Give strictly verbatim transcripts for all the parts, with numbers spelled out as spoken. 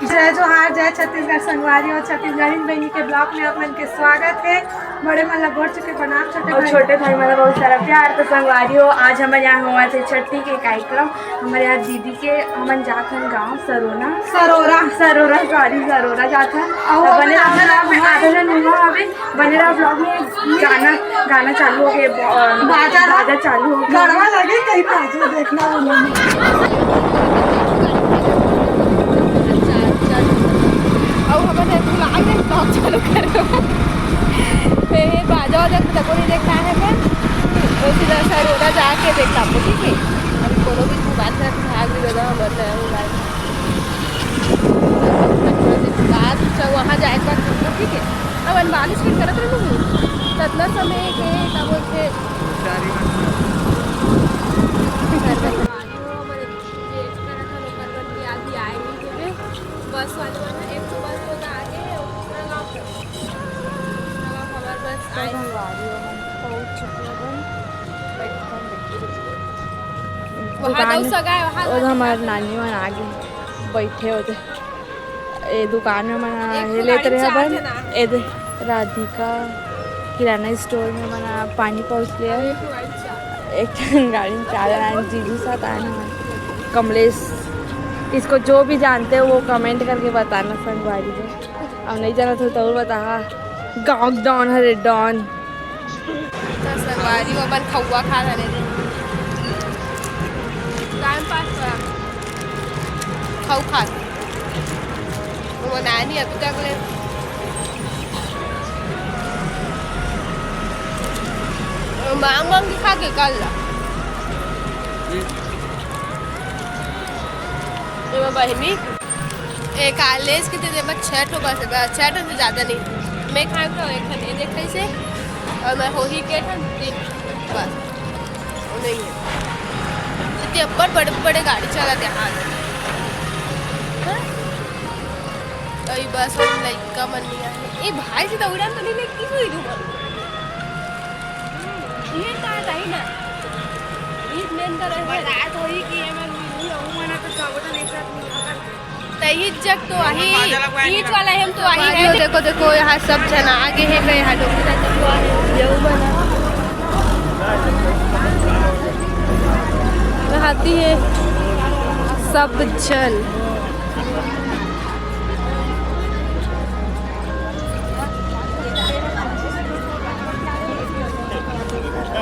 जय जोहार, जय छत्तीसगढ़ संगवारी हो। छत्तीसगढ़ी बहिनी के vlog में आप मन के स्वागत हे। बड़े मन ला गोड़ छू के प्रणाम, छोटे अउ भाई। छोटे भाई मन ला बहुत सारा प्यार। तो संगवारी हो, आज हमर यहाँ होवत हे छट्ठी के कार्यक्रम। हमर यहाँ दीदी के, हमन जात हन गाँव सरोना। सरोरा। सरोरा, sorry, सरोरा जात हन। अउ त बने हमन रहा, आधा जन हुआ हवे। बने रहा vlog में। गाना, गाना चालू हो गए, ब-, बाजा ना? बाजा चालू हो गए। गड़वा लगे कहीं बाजा देखना हो। अउ हमन भुला गए vlog चालू करे। फिर बाजा वाजा तो तको नहीं देखा है, पर वो सीधा सरोरा जाके देख लाबो, ठीक है? अभी कोनो भी बात है, भाग भी लगा हमर नया mobile। रात से वहाँ जाए के बाद, ठीक है, अब अनबालिश फिर करत रहलू, तो इतना समय के का बोलते। बस वाले मन ह, एक तो बस होता आगे, अउ दूसरा गाँव पे। दूसरा गाँव हमार बस आए। संगवारी हो, हम पहुँच चुके हन। वहाँ दुकान दऊ में, सगा है, वहाँ ओ, हमार नानी मन आगे बैठे होते। ए दुकान में मन एक हे तो लेत गाड़ी रहे चार हवन। जना। ए दे, राधिका किराना स्टोर में मन पानी पहुँच लिया। एक तो गाड़ी चार। एक ठन गाड़ी में चार जना, जीजू साथ आए हवन। कमलेश, इसको जो भी जानते हो वो कमेंट करके बताना संगवारी हो। अब नहीं जानत हो तो और बताहा। गाँव के डॉन हरे डॉन। तो संगवारी हो अपन खउआ खा रहे। टाइम पास करा। खऊ खा। वो नानी अभी तक ले मांग मांग के खा के कर ला। एमा बहिनी, ए, कॉलेज के तो एमा छह ठो बस है, बस छह ठो से ज्यादा नहीं। मैं खाए तो एक ठन ये देखे से, और मैं हो ही के ठन तीन, बस। नहीं है। इतने अब्बड़ बड़े बड़े गाड़ी चलाते हाथ। हाँ? अई बस में लइका मन नहीं आए। ए भाई जी, दौड़न तो नहीं लेके की हुई तुम? ये का रही ना? ये मेन का रहे। बता तो ही कि ये मन नहीं, वो मना तो सब तो नहीं करती। तही जग तो आही, ईद वाला हम तो आही है। देखो, देखो, यहाँ सब जना आगे है, मैं यहाँ डोकरी जाता तो आही। यहू बना। नहाती है सब जन।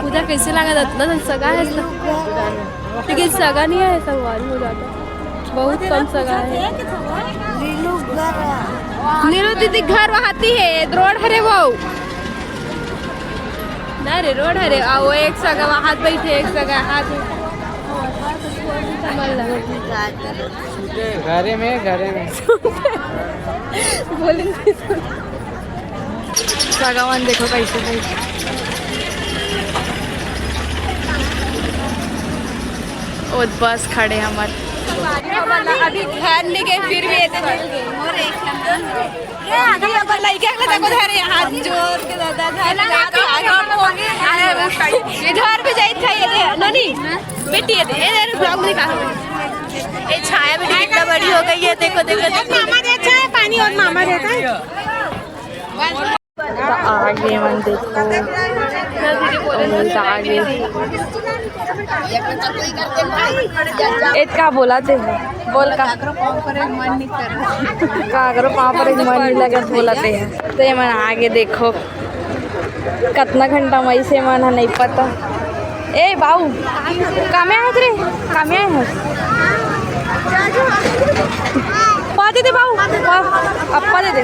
पूजा कैसे लगा था? इतना जन सगा है, लेकिन सगा नहीं है, संगवारी हो जाता। बहुत कम सगा है। नीलू दीदी घर वहाती है, रोड हरे वो। ना रे, रोड हरे, आ, वो एक सगा वहात बैठे, एक सगा हाथ। घरे में, घरे में। बोलेंगे। सगावन देखो कैसे बैठे। ओ बस खड़े हमर। अभी घर नहीं गए, फिर भी ऐसे चल गए। ये अभी अपन लइका के तको धरे हाथ जोर के दादा घर जाके आगे। घर पे जाइत था ये दे, ननी, बेटी ये दे, ये दे, vlog में दिखा। ये छाया बेटी कितना बड़ी हो गई है, देखो, देखो, देखो। मामा जैसा है पानी और मामा जैसा है। त आगे मन देखो, बहुत आगे। एत का बोला थे? बोल का? काकरो पाँव पर एक मन नहीं कर। काकरो पाँव पर एक मन नहीं लगत बोला थे। तो ये मन आगे देखो, कतना घंटा में से मन है नहीं पता। ए बाऊ, कामे आए रे? कामे आए हो? पा दे दे बाऊ, पा, अब पा दे दे।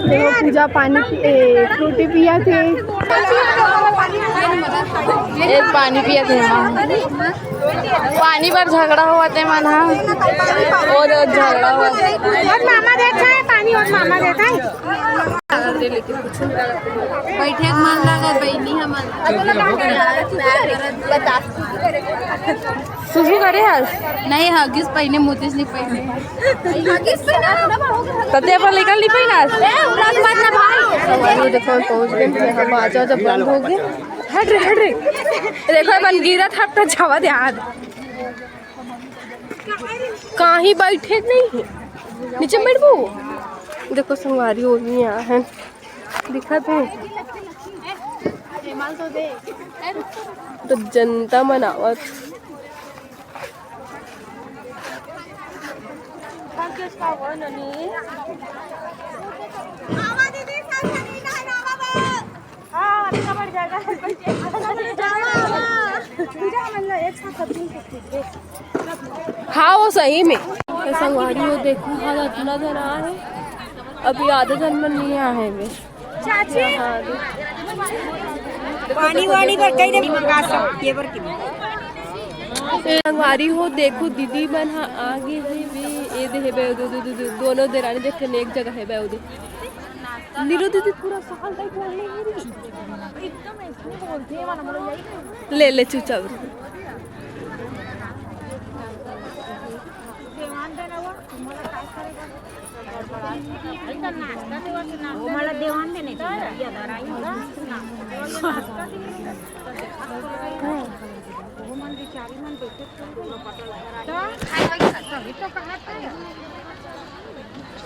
देखो, पूजा पानी पी-, ए, फ्रूटी पिया थे। एक पानी पिया थे। पानी बर झगड़ा हुआ थे मन हा। और झगड़ा हुआ थे। और मामा देता है पानी, और मामा देता है। बैठे के मन लगे बहिनी हमन। सुसु करे हस? नहीं, हगिस पहिने, मुतिस नहीं पहिने। तते अपन लेकर नहीं पहिना हस? ये देखो, पहुंच गए, यहाँ बाजा जब बंद हो गए। हट रे, हट रे। देखो, मन गिरा था, तो जावा दे हाथ। कहीं बैठे नहीं है। नीचे बैठबो। देखो, संगवारी हो गई यहाँ है। दिखत हे। तो जनता मन आवत। हाँ, वो सही में। संगवारी हो, देखो, हाँ, इतना जन आए हे। अभी आधा जन मन नहीं आए हे बे। चाची। पानी वानी बर कहीं नहीं मंगा सकती है, बर की। संगवारी हो, देखो, दीदी मन हा आगे हे बे, ये दे हे बे, दो, दो, दो, दो, दोनों देरानी देख के एक जगह हे बे, वो दे। नीरू दीदी पूरा साल तक बोलने ही नहीं। ले, ले, चुपचाप। मला देवान देणे.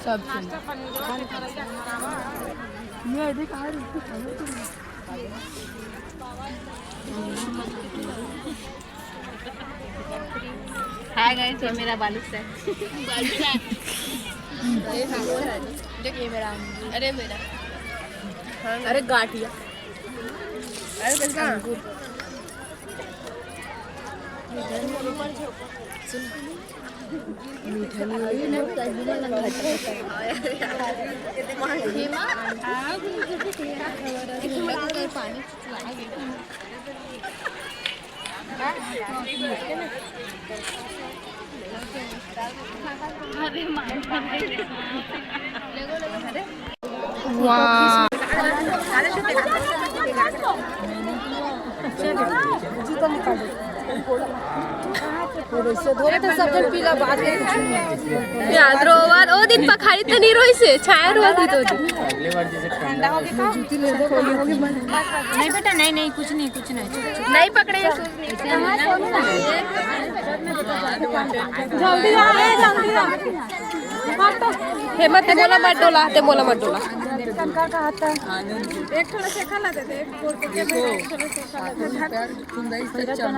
सब चीज। हाय गाइस, वो मेरा बालू है। बालू है। ये मेरा। अरे मेरा। अरे गाठिया। अरे कैसा? मीठा नहीं है। पानी। वाह। याद रोवर, ओ दिन पखारी तो नहीं रोई से, छाया रोवा थी तो दिन। नहीं बेटा, नहीं, नहीं, कुछ नहीं, कुछ नहीं। नहीं पकड़े। जल्दी आ, जल्दी आ। हेमंत, ते मोला मत डोला, ते मोला मत डोला। एक थोड़ा से खा ला दे दे, एक बोल के दे दे, थोड़ा से खा ला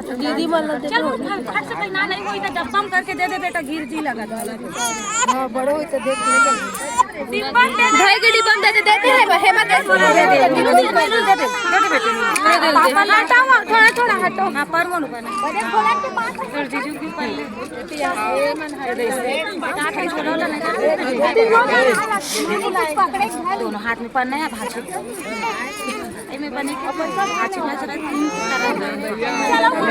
दे। दीदी मन ला दे। चल, वो फट, फट से पहना नहीं, वो इधर डब्बा में करके दे दे बेटा, गिर जी लगा। हाँ, बड़ो इधर देख ले। भाई के डिब्बा में दे दे, देते हैं, हेमंत दे दे। दे दे, दे दे, दे दे बेटे। हटाओ, थोड़ा, थोड़ा हटाओ। हाँ, पर मोनू का नहीं। दोनों हाथ में पन्ना है, भाषित। एमे बने के भाषित में जरा तीन तरह के।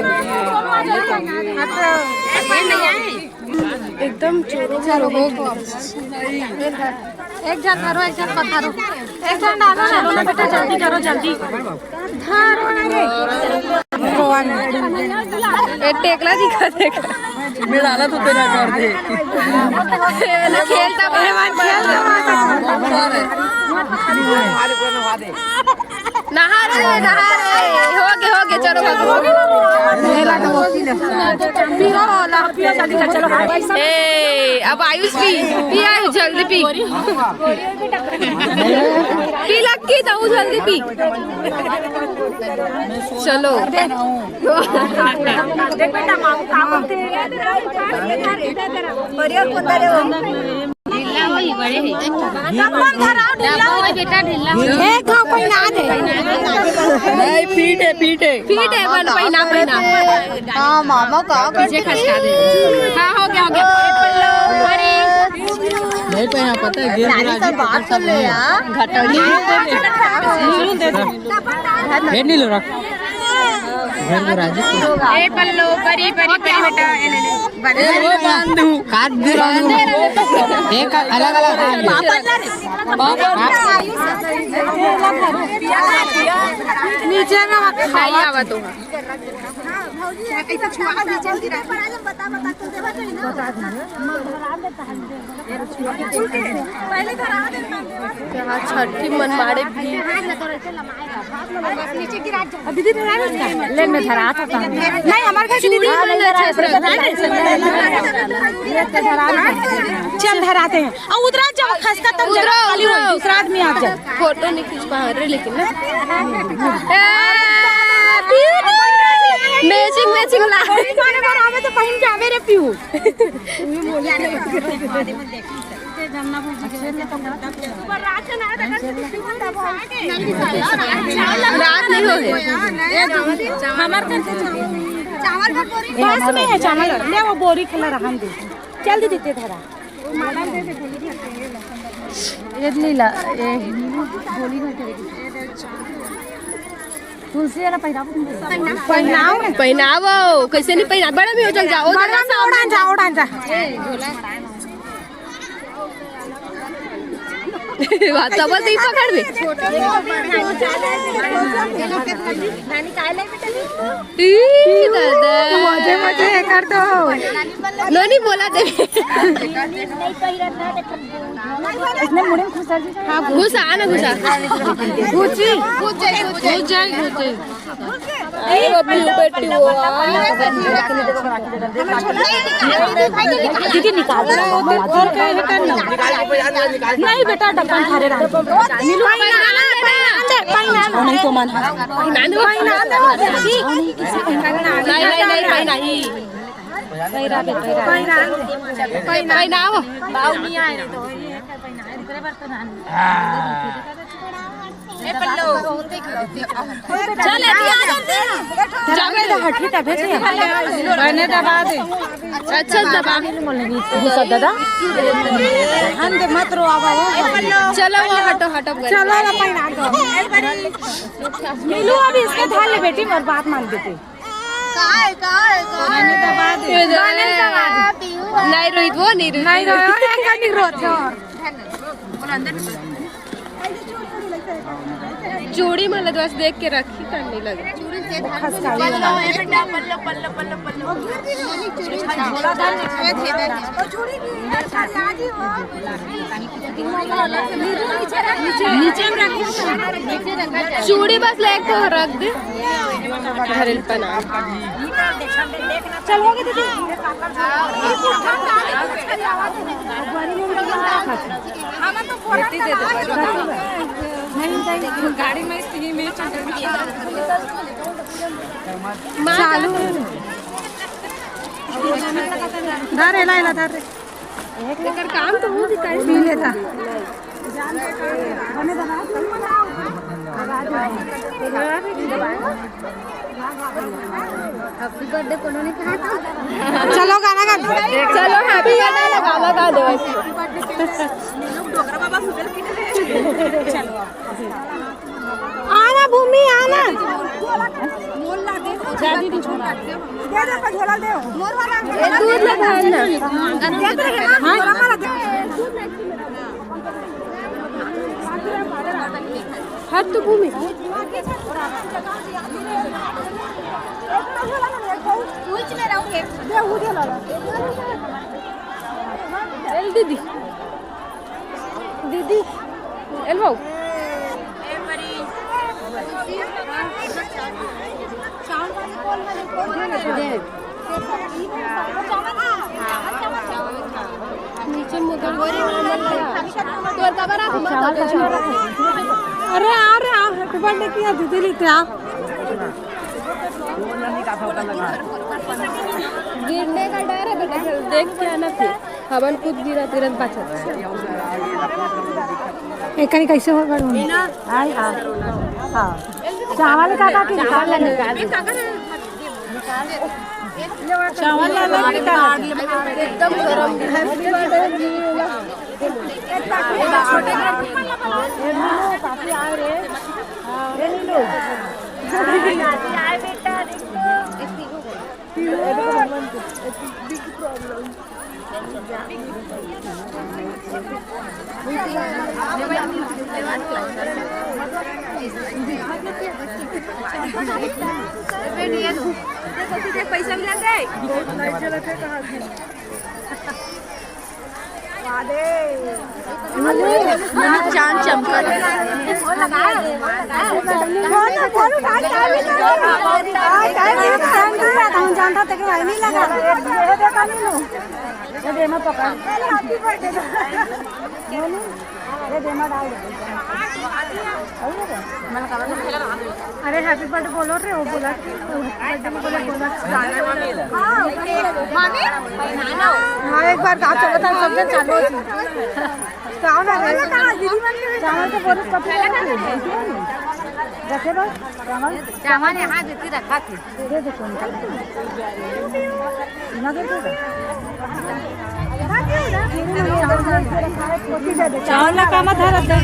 एकदम चोरो चोरो हो। एक झन धरो, एक झन पकड़ो, एक झन डालो, डालो ना बेटा, जल्दी करो, जल्दी। धरो ना ये। ए, टेकला दिखा, देख। मेरा हालत तो तेरा कर दे। ए, ना खेलता मेहमान, खेलता। नहा रे, नहा रे। हो गे, हो गे, चलो, भागो। पी लो ना, पियो जल्दी कर, चलो। ए, अब आयुष पी, पी आयुष, जल्दी पी। पी लक्की, तू जल्दी पी। चलो। देख बेटा, मामू का बोलते हैं। बढ़िया, कौन दे रहे हो? ढीला होई, बड़े है। डब्बा में धराओ, ढीला होई। बेटा, ढीला होई। एक घाव पहिना दे। नहीं, पीठ है, पीठ है। पीठ है, बन पहिना, पहिना। हाँ, मामा का पीछे खसका दे। हाँ, हो गया, हो गया। अरे। यहीं पे यहाँ पता है, गिर गिरा जी, बात कर ले यार। घटड़ी। भेड़ नहीं लो रख। भेड़ गिरा जी। ए पल्लो, परी, परी, परी बेटा, ए ले, ले। ए, वो बांधू। काट गिरा। एक अलग-अलग हाल है। नीचे में मत खाई आवा तो। यहाँ छठी मनमाड़े भी। दीदी धरा ले, मैं धरा था। नहीं, हमारे घर की दीदी। चल धराते हैं। और उधर आ जाओ, खसका तब उधर जगह खाली हो, उधर। दूसरा आदमी आ जाए। फोटो नहीं खींच पा रहे लेकिन ना। मैचिंग मैचिंग ला। हमारे घर आवे तो पहन के आवे रे पीहू। रात नहीं हो गया। हमारे घर से बस में है चावल। ले वो बोरी खेला रहा हम दे। चल दीदी, ते धरा। ये नीला, ये गोली घटे। तुलसी वाला पहिरावो तुम। पहिनाओ। पहिनावो, कैसे नहीं पहिना? बड़ा भी हो चल जाओ। बड़ा में ओढ़ा जा, ओढ़ा जा। बात तो बोलते ही पकड़ में। ई दादा। मजे मजे कर दो। नो नहीं बोला दे। इसने मुड़ी में घुसा दी। हाँ, घुसा ना घुसा। घुसी। घुस जाए, घुस जाए, घुस जाए। अरे वो blue बेटी वो। दीदी निकाल दो। नहीं बेटा, डब्बन थारे रहा। नीलू, पानी ना, पानी ना, पानी ना। नहीं तो मन है। नहीं, नहीं, नहीं, पानी नहीं। पहिरा दे, पहिरा दे। पहिरा दे। पहिरा दे। पहिरा दे। बाऊ नहीं आए रे तो ये पहिरा दे। चल, अभी आ जाते हैं। जावे तो हठी तबे से। मैंने दबा दे। अच्छा, दबा। घुसा दादा। हम दे मत रो, आवा हो। चलो, वो हटो, हटो, चलो, ला पहिरा दो। नीलू, अभी इसके धार ले बेटी, मोर बात मान देते। काय, काय, काय? गाने दबा दे। गाने दबा दे। नहीं रोहित, वो नहीं रोहित। नहीं रोहित, वो एक नहीं रोहित, हाँ। चूड़ी मतलब बस देख के रखी करने लगे। खसकाई वाला। पल्लो, पल्लो, पल्लो, पल्लो, पल्लो। नीचे में रख। चूड़ी बस ले एक ठो रख दे। घरेल पना। चल, हो गया दीदी। गाड़ी में इतनी में चालू। धर, एला, एला, धर रे। एकर काम तो हो दिखाई पी लेता। Happy birthday कोनो नहीं कहा था। चलो गाना गा दो। चलो happy birthday लगा, लगा दो। आना भूमि, आना। जा दीदी, छोड़। दे दे, झोला दे। मोर वाला। ए, दूध लगा ना। हाँ? हाथ तो घूमे। चल दीदी, दीदी, एल बाबू। नीचे मुदर। अरे आ रे, आ, happy birthday किया दीदी लेते आ। गिरने का डर है बेटा, देख के आना फिर। हवन कूद गिरा तुरंत बचत। एकनी कैसे हो गए? हाँ, हाँ, हाँ। चावल का का की निकाल लेने। चावल ला ला निकाल। एकदम गरम। पैसा मिला जाए। चांद चमकत। हम जानता थे कि भाई नहीं लगा। ये दे, मैं पकड़। ये दे, मैं डाल दे। अरे, हैप्पी बर्थडे बोलो रे, वो बोला, बर्थडे में बोला, बोला। हाँ, एक बार कहा, चलो था, सब जन चालू हो चुकी। चावल आ गए। चावल तो बोलो, कब रखे बस, चावल। चावल यहाँ देती रखा थी। चावल ला कामा धरत हे।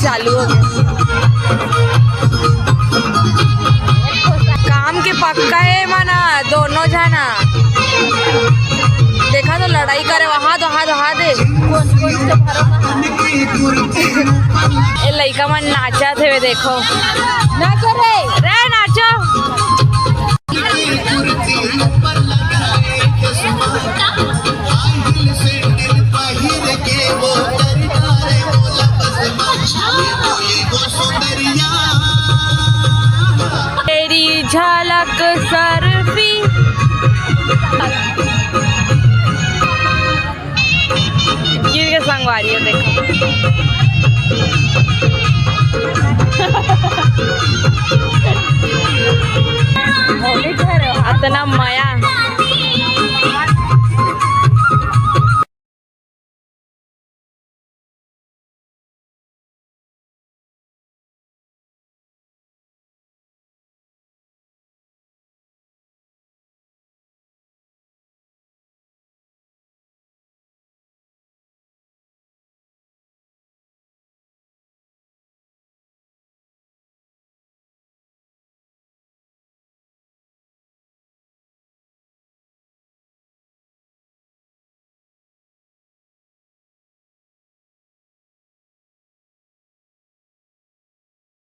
चालू हो गया। काम के पक्का हे मना दोनों झना। देखा तो लड़ाई करे वहां दो, हाथ, हाथ दे। ए लइका मन नाचत हेवे, देखो। नाचो रे। रे नाचो। तेरी झलक सर्फी। गिर के संगवारी हो, देखो। अतना मया।